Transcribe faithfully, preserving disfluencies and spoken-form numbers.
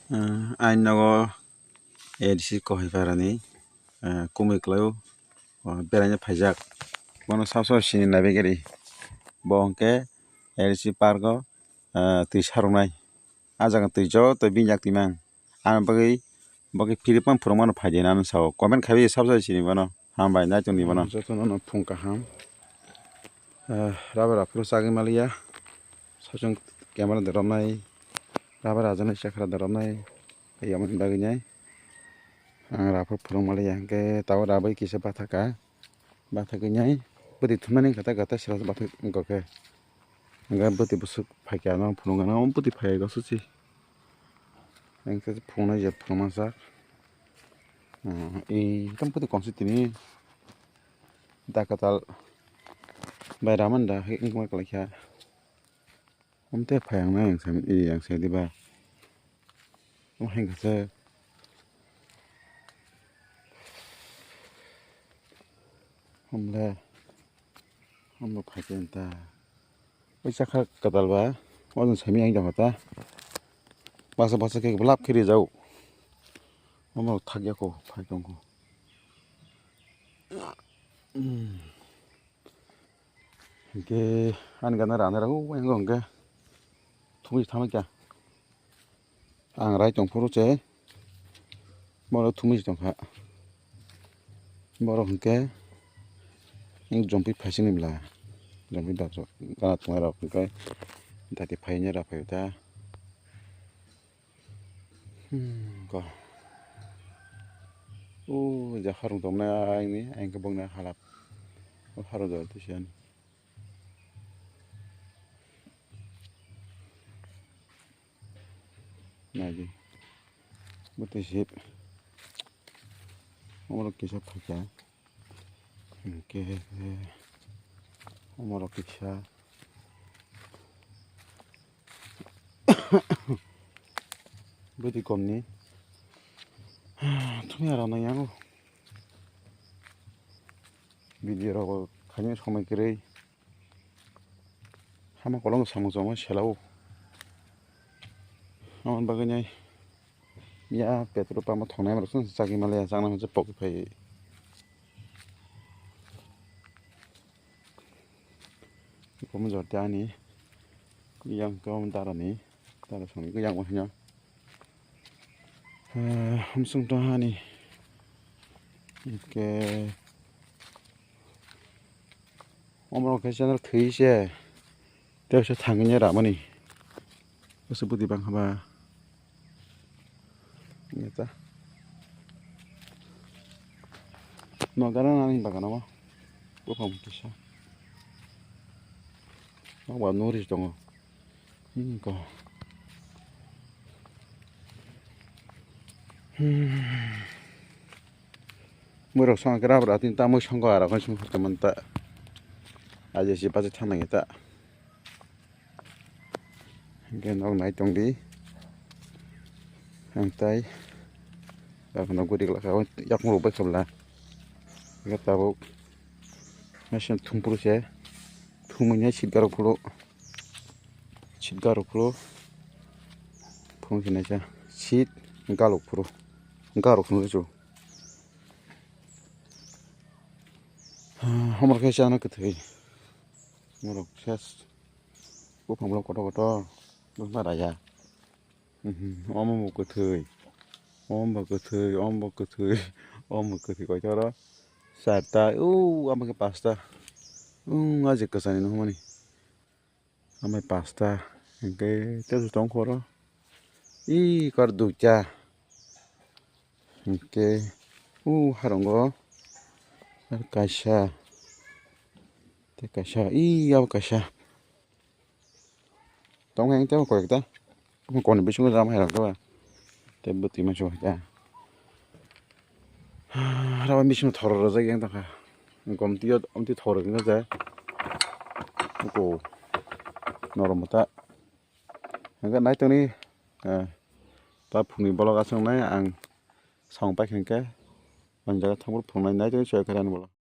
Ah, ani nogo A D C Kohaiparani, ah, kumui kwlaio, ah, beraina phaijak. Bono sabo sabo sini naibagwi ri. Bo hwnkhe A D C park o, ah, twi sarwnai. Ah jaga twi joto bini yak twi mang. Ani bagwi, bagwi philip phano phwrwngmano phaidi hinwi ano sao. Comment khaiwi sabo sabo sini bono. Hambai, nai tongdi bono. Jotono no phung kaham. Ah, rubber aphuru chagwi maliya. Sachung camera da romnai. Rubber ajaknai chakra da romnai. Yamani bagwi nai. Ang rubber phuru maliya. Hwnkhe tabuk rubber kisa bathaka. Bathagwi nai. Bwtwi thumnani gata gata sila bathak wngkha khe. Hwnkhe bwtwi bwswk phaikha ano phunukgana. Bwtwi phai gosok si. Hwnkhe phunuknai je phunukma sak. Ee, tamo bwtwi komsi tini. Da kwtal bai ramani da wngma kwlaikha. Omte phai ang nai ang sai, ee, ang sai diba. Omo hai khe se. Omle. Omo phai khe ta. Oi chakha kwtal ba. Ojoni sami ang jama ta. Basa basa khe belap khe rijao. Omo thak ya ko phai tong ko. Hmm. Hwnkhe ani gana rana rw wngkha hwnkhe thumui thangma kya. Ang rai tong phuru se borok thumui se tongkha. Borok hwnkhe jompi phaisingni bwla. Jompi dapsa gana tongnai rok hwnkhe dati phaini rw phaio ta. Hmm, ko. O ja harung tongmani aini, aini khe bokni halap. O harung jora twi siyan. Naidi. Bo twi sip. Omorok kisa phaikha. Hwnkhe omorok kisa. Bwtwi komni. Thumya rok nang yango. Video rok khaina somoi kwrwi. Hama kolong samung chongma selao. Aboni bagwi nai. Ya petrol pump o thongnai rok chwng chagwi maliya, chakna hwnse pok phai. Iko mujor te ani yang kom darani dara songni yang wahino. Hamsung to hani. Ke omorok khe channel thwi se. Tei se thangwi ramani. Bwswk bwtwi bang haba. Neta. No gara nani bagana mo. Buphang kisa. Mo ba noris tongo. Hmm, ko. Hmm. Borok song khe rubber atin ta mui song khe aro khe song khe man ta. Aje si bacha thang nang ta. Hingke nog nai tong di. Ang tai. Abo no guri glak yakung rok bai khabla. Hingke tabuk. Machine thum phuru se. Thumui nai seat garok phuru. Seat garok phuru. Phung se naisa. Seat galok phuru. Garok phuru se. Homor khe chana kwthwi. Morok ses. Buphang bolong kotor kotor. Bwsma raya. Mhm. Omo bo kwthwi. Omo bo kwthwi, omo bo kwthwi. Omo bo kwthwi koitoro. Charta. Uu, omo khe pasta. Ung, ajik kwchani nukmani. Amai pasta. Hingke tei tong khoro. Ii, kar duita. Hingke, uu, harongo. Ar kaisa. Tei kaisa. Ii, abo kaisa. Tong hai tei koi ta. Koni bisingo jama hai rok ta. Tei bwtwi masa ta. Raba bisingo thoro rwjak yang tongkha. Gomtwi o, omtwi thoro wngkha je. Ko norom ta. Hingke nai tongni, eh, ta phungni bolok aswk nai ang song paikha hingke. Ang jaga thangphuru phungnai nai tongni choi kha ani bolok.